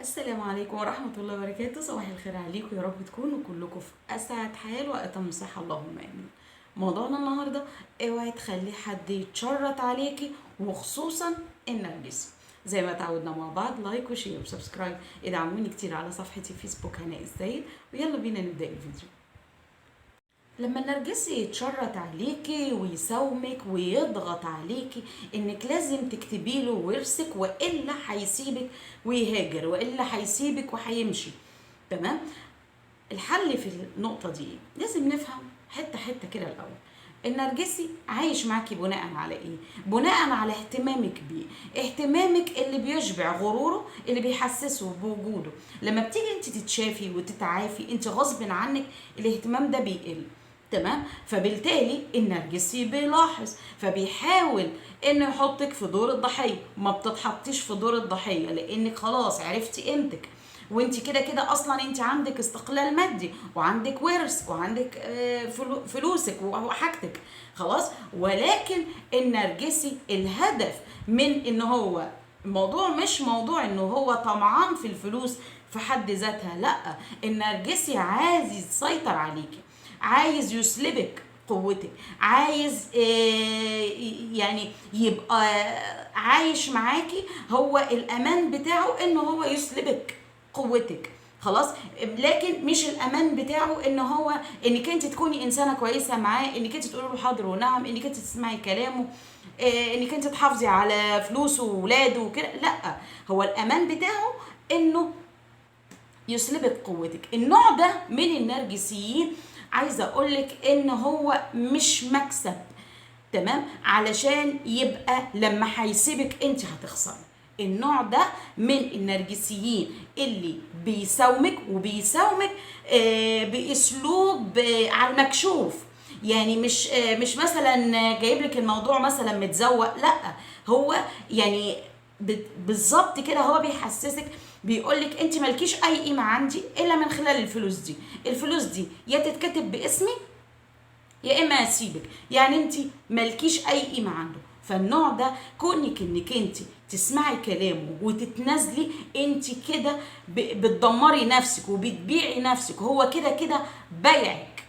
السلام عليكم ورحمة الله وبركاته. صباح الخير عليكم، يا رب تكونوا كلكم في أسعد حال وأتم صحة، اللهم آمين. موضوعنا النهاردة اوعي تخلي حد يتشرط عليكي، وخصوصا النرجسي. زي ما تعودنا مع بعض، like و share و subscribe، ادعموني كتير على صفحتي فيسبوك هناء السيد. ويلا بينا نبدأ الفيديو. لما النرجسي يتشرط عليكي ويساومك ويضغط عليكي انك لازم تكتبي له ورثك، والا هيسيبك ويهاجر، والا هيسيبك وهيمشي، تمام؟ الحل في النقطة دي ايه؟ لازم نفهم حتة حتة كده الأول. النرجسي عايش معاكي بناء على ايه؟ بناء على اهتمامك بيه، اهتمامك اللي بيشبع غروره، اللي بيحسسه بوجوده. لما بتيجي انت تتشافي وتتعافي، انت غصب عنك الاهتمام ده بيقل، تمام؟ فبالتالي النرجسي بيلاحظ، فبيحاول انه يحطك في دور الضحية. ما بتتحطيش في دور الضحية لانك خلاص عرفتي قيمتك، وانت كده كده اصلا انت عندك استقلال مادي وعندك ورث وعندك فلوسك وحاجتك، خلاص. ولكن النرجسي الهدف من ان هو الموضوع مش موضوع انه هو طمعان في الفلوس في حد ذاتها، لا، النرجسي عايز يسيطر عليكي، عايز يسلبك قوتك، عايز يعني يبقى عايش معاكي، هو الامان بتاعه انه هو يسلبك قوتك، خلاص. لكن مش الامان بتاعه ان هو انك انت تكوني انسانه كويسة معاه، انك انت تقولي له حاضر ونعم، انك انت تسمعي كلامه، انك انت تحافظي على فلوسه وولاده وكده، لا، هو الامان بتاعه انه يسلبك قوتك. النوع ده من النرجسيين عايزه اقولك ان هو مش مكسب، تمام؟ علشان يبقى لما هيسيبك انت هتخسري. النوع ده من النرجسيين اللي بيساومك وبيساومك باسلوب على المكشوف، يعني مش مثلا جايب لك الموضوع مثلا متزوق، لا، هو يعني بالظبط كده هو بيحسسك، بيقولك انت مالكيش اي قيمة عندي الا من خلال الفلوس دي، الفلوس دي يا تتكتب باسمي يا اما اسيبك، يعني انت مالكيش اي قيمة عنده. فالنوع ده كونك انك انت تسمعي كلامه وتتنازلي، انت كده بتدمري نفسك وبتبيعي نفسك، هو كده كده بيعك،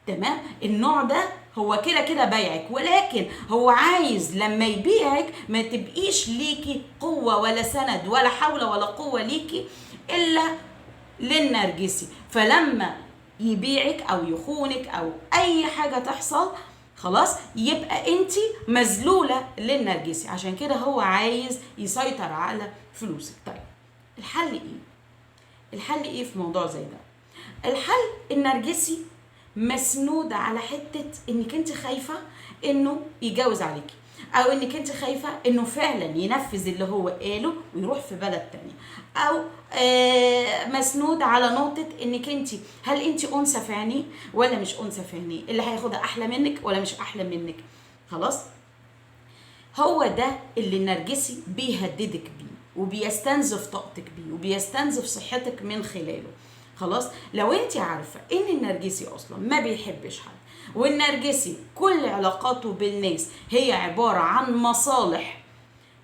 تمام؟ النوع ده هو كده كده بيعك، ولكن هو عايز لما يبيعك ما تبقيش ليكي قوة ولا سند ولا حول ولا قوة ليكي إلا للنرجسي. فلما يبيعك أو يخونك أو أي حاجة تحصل، خلاص يبقى انتي مذلولة للنرجسي. عشان كده هو عايز يسيطر على فلوسك. طيب الحل ايه؟ الحل ايه في موضوع زي ده؟ الحل النرجسي مسنود على حتة انك انت خايفة انه يتجوز عليكي، او انك انت خايفة انه فعلا ينفذ اللي هو قاله ويروح في بلد تانية، او مسنود على نقطة انك انت هل انت انثى في عينيه ولا مش انثى في عينيه، اللي هياخدها احلى منك ولا مش احلى منك، خلاص. هو ده اللي النرجسي بيهددك بيه وبيستنزف طاقتك بيه وبيستنزف صحتك من خلاله، خلاص. لو انت عارفة ان النرجسي اصلا ما بيحبش حد، والنرجسي كل علاقاته بالناس هي عبارة عن مصالح،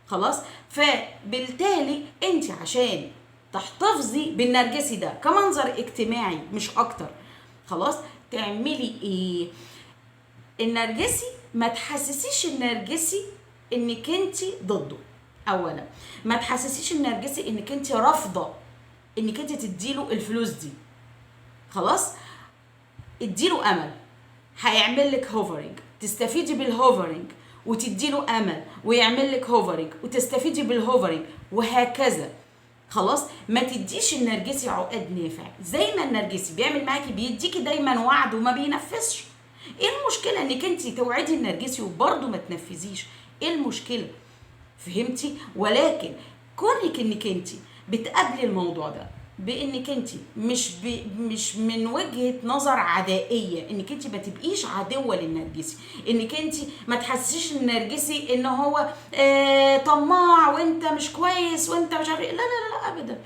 خلاص، فبالتالي انت عشان تحتفظي بالنرجسي ده كمنظر اجتماعي مش اكتر، خلاص، تعملي ايه؟ النرجسي ما تحسسيش النرجسي انك انت ضده. اولا ما تحسسيش النرجسي انك انت رافضه انك انت تديله الفلوس دي، خلاص. اديله امل، هيعمل لك hovering، تستفيدي بال hovering وتديله امل ويعمل لك hovering وتستفيدي بال hovering وهكذا، خلاص. ما تديش النرجسي عقد نافع. زي ما النرجسي بيعمل معاكي بيديكي دايما وعد وما بينفذش. ايه المشكلة انك انت توعدي النرجسي وبرضه ما تنفذيش؟ ايه المشكلة؟ فهمتي؟ ولكن كونك انك انت بتقابلي الموضوع ده بانك انت مش من وجهة نظر عدائية، انك انت ما تبقيش عدوة للنرجسي، انك انت ما تحسسيش النرجسي ان هو طماع وانت مش كويس وانت مش عارف ايه، لا لا لا لا ابدا.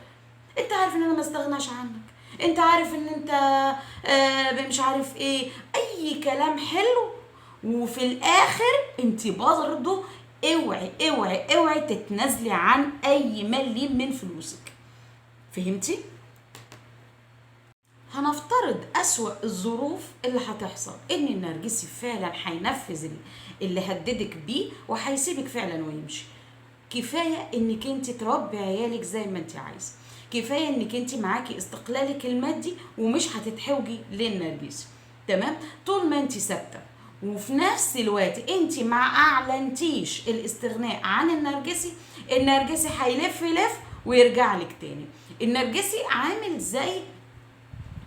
انت عارف ان انا ما استغناش عنك، انت عارف ان انت مش عارف ايه، اي كلام حلو. وفي الاخر انت برضه اوعي اوعي اوعي تتنازلي عن اي مليم من فلوسك. فهمتي؟ هنفترض أسوأ الظروف اللي هتحصل، ان النرجسي فعلا هينفذ اللي هددك بيه وهيسيبك فعلا ويمشي. كفاية انك انت تربي عيالك زي ما انت عايزه، كفاية انك انت معاكي استقلالك المادي ومش هتتحوجي للنرجسي. تمام؟ طول ما انت ثابتة وفي نفس الوقت انت ما اعلنتيش الاستغناء عن النرجسي، النرجسي هيلف يلف ويرجع لك تاني. النرجسي عامل زي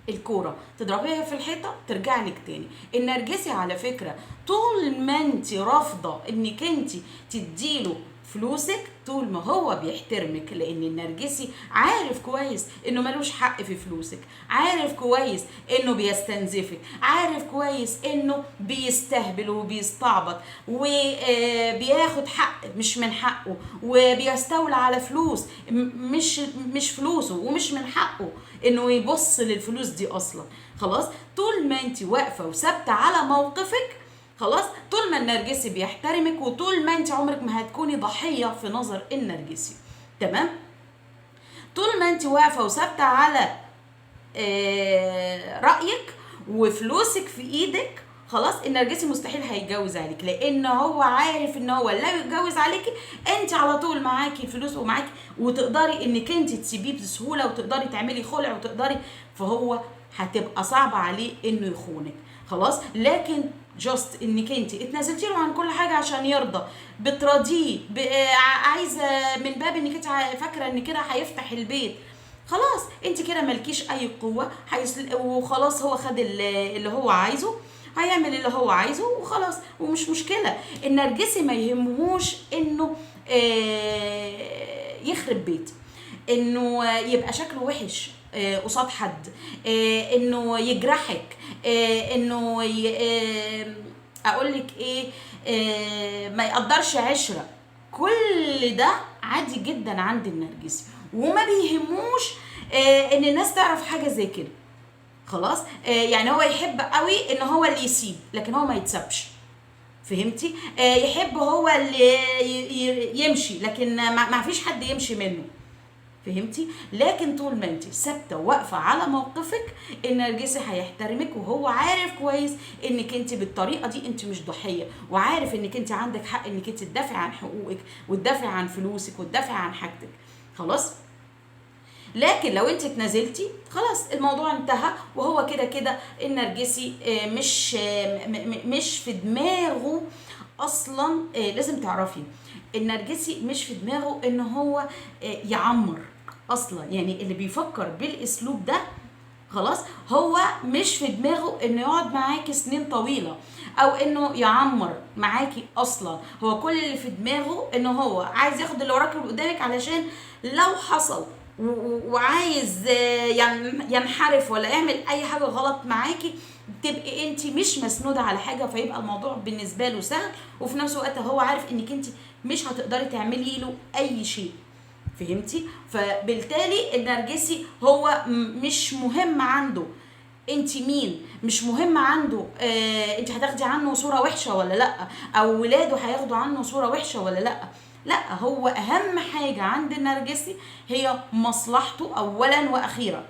الكورة، تضربيها في الحيطة ترجع لك تاني. النرجسي على فكرة طول ما انت رافضه انك انت تديله فلوسك، طول ما هو بيحترمك، لان النرجسي عارف كويس انه ملوش حق في فلوسك، عارف كويس انه بيستنزفك، عارف كويس انه بيستهبل وبيستعبط وبياخد حق مش من حقه، وبيستولى على فلوس مش فلوسه ومش من حقه انه يبص للفلوس دي اصلا. خلاص، طول ما انت واقفة وثابتة على موقفك، خلاص، طول ما النرجسي بيحترمك، وطول ما انت عمرك ما هتكوني ضحية في نظر النرجسي. تمام؟ طول ما انت واقفة وثابتة على رأيك وفلوسك في ايدك، خلاص، النرجسي مستحيل هيتجوز عليك، لان هو عارف ان هو لا يتجوز عليكي، انت على طول معاكي فلوس ومعاكي، وتقدري انك انت تسيبيه بسهولة، وتقدري تعملي خلع، وتقدري، فهو هتبقى صعبة عليه انه يخونك. خلاص، لكن just انك انت اتنازلتي له عن كل حاجة عشان يرضى، بتراضيه، عايزه من باب انك انت فاكره ان كده هيفتح البيت، خلاص انت كده مالكيش اي قوة، وخلاص هو خد اللي هو عايزه، هيعمل اللي هو عايزه وخلاص، ومش مشكلة. النرجسي ما يهمهوش انه يخرب بيت، انه يبقى شكله وحش قصاد حد، انه يجرحك، انه اقولك ايه، ما يقدرش عشرة. كل ده عادي جدا عند النرجسي، وما بيهموش ان الناس تعرف حاجة زي كده. خلاص، يعني هو يحب قوي ان هو اللي يسيب، لكن هو ما يتسابش. فهمتي؟ يحب هو اللي يمشي، لكن ما فيش حد يمشي منه. فهمتي؟ لكن طول ما انت ثابتة واقفة على موقفك، النرجسي هيحترمك، وهو عارف كويس انك انت بالطريقة دي انت مش ضحية، وعارف انك انت عندك حق انك انت تدافعي عن حقوقك وتدافعي عن فلوسك وتدافعي عن حاجتك. خلاص؟ لكن لو انت اتنازلتي خلاص الموضوع انتهى، وهو كده كده النرجسي مش في دماغه اصلا. لازم تعرفي النرجسي مش في دماغه ان هو يعمر اصلا، يعني اللي بيفكر بالاسلوب ده خلاص هو مش في دماغه انه يقعد معاكي سنين طويلة او انه يعمر معاكي اصلا. هو كل اللي في دماغه انه هو عايز ياخد اللي وراكي واللي قدامك، علشان لو حصل وعايز ينحرف ولا يعمل اي حاجة غلط معاكي، تبقي انت مش مسنوده على حاجة، فيبقى الموضوع بالنسبة له سهل، وفي نفس الوقت هو عارف انك انت مش هتقدري تعملي له اي شيء. فهمتي؟ فبالتالي النرجسي هو مش مهم عنده انت مين، مش مهم عنده انت هتاخدي عنه صوره وحشة ولا لا، او ولاده هياخدوا عنه صوره وحشة ولا لا. لا، هو اهم حاجة عند النرجسي هي مصلحته اولا واخيرا.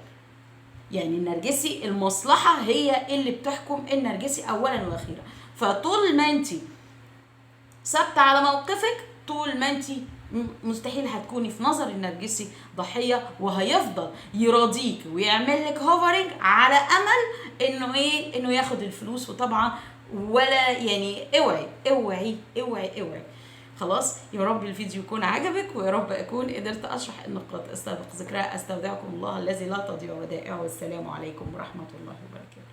يعني النرجسي المصلحة هي اللي بتحكم النرجسي اولا واخيرا. فطول ما انت ثابتة على موقفك، طول ما انت مستحيل هتكوني في نظر النرجسي ضحية، وهيفضل يراضيك ويعمل لك هوفرنج على امل انه ايه، انه ياخد الفلوس. وطبعا ولا يعني اوعي اوعي اوعي اوعي. خلاص، يا رب الفيديو يكون عجبك، ويا رب اكون قدرت اشرح النقاط السابق ذكرها. استودعكم الله الذي لا تضيع ودائعه، والسلام عليكم ورحمة الله وبركاته.